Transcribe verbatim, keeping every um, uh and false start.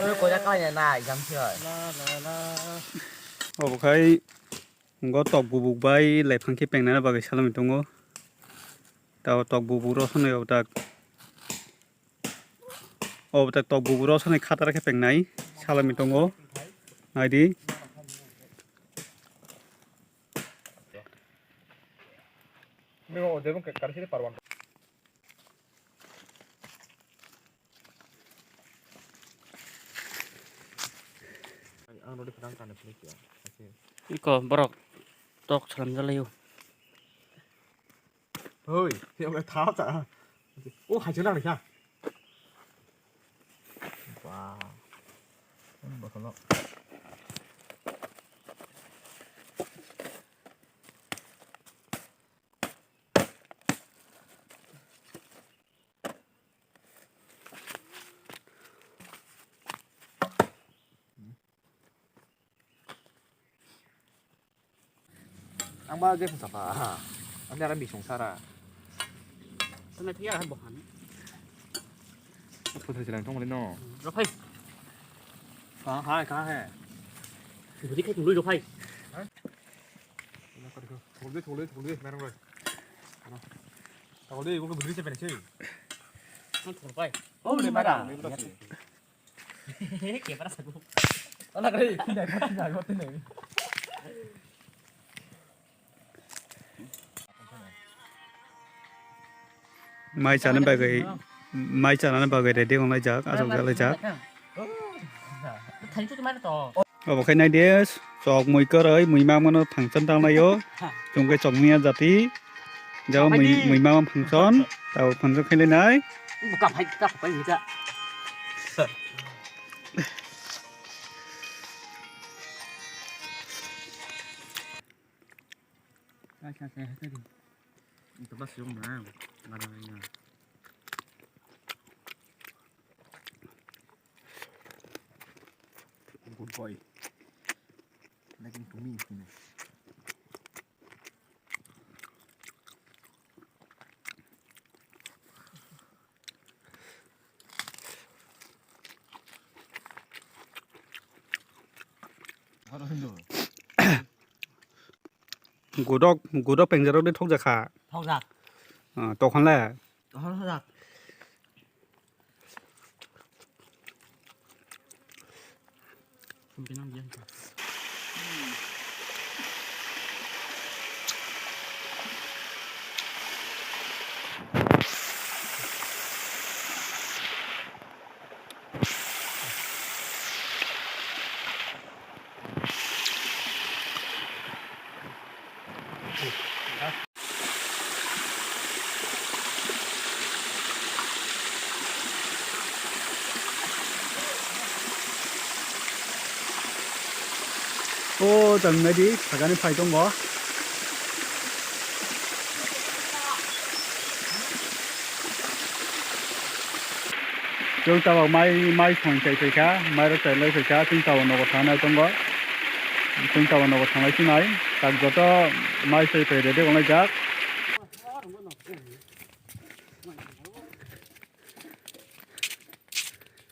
Oi, koya kaya na, exam si oi. Obo khai, ngo tok bubuk bai laifang khe pengnani bagwi salami tongo. Tao tok bubuk rosonwi obo tak. Obo tak tok bubuk rosonwi khatara khe pengnai salami tongo. Naidi. Ang rodi phrang kani philip ya. Iko borok tok salam jalayo. Hoi, yang tha cha. O hai jana ni kha. Ba. Ini bakal. Ang ba je phung sapa. Ang ni ara bisong sara. Tama tiya hai bohan. Photo silang tong no. Rophai. Ka hai, ka hai. Budi khai tului rophai. Thole, thole, thole, merong roi. Thole, ibu budi se pensi. Ang thole pai. Oh, ni mara. Kepara sagu. Ala kare, tinai, tinai, tinai. Mai chana bagwi, mai chana bagwi ready wng laijak, asok jak laijak. Thani tu tumar to. Obo khai nai de, chok mui kwrwi, mui ma mano function tang laio. Chwng khe chok mui ya jati. Jao mui, mui ma function, tao function khe lai nai. Buka phai, buka phai, buka. Kaisa se hakari. Ito ba siyong na, ngana ngana. Good boy. Naking to me, you know. Godok, godok pengjak rok de thok jak kha. Thok jak. Ah, tokhan le. Tokhan thok jak. O, tang nai di, sagani phai tongo. Chwng tabok mai, mai thang chai phaikha, mai rok chai lai phaikha, chwng tabok nogo thangnai tongo. Chwng tabok nogo thanglai sinai, tak joto mai chai phai ready wngjak.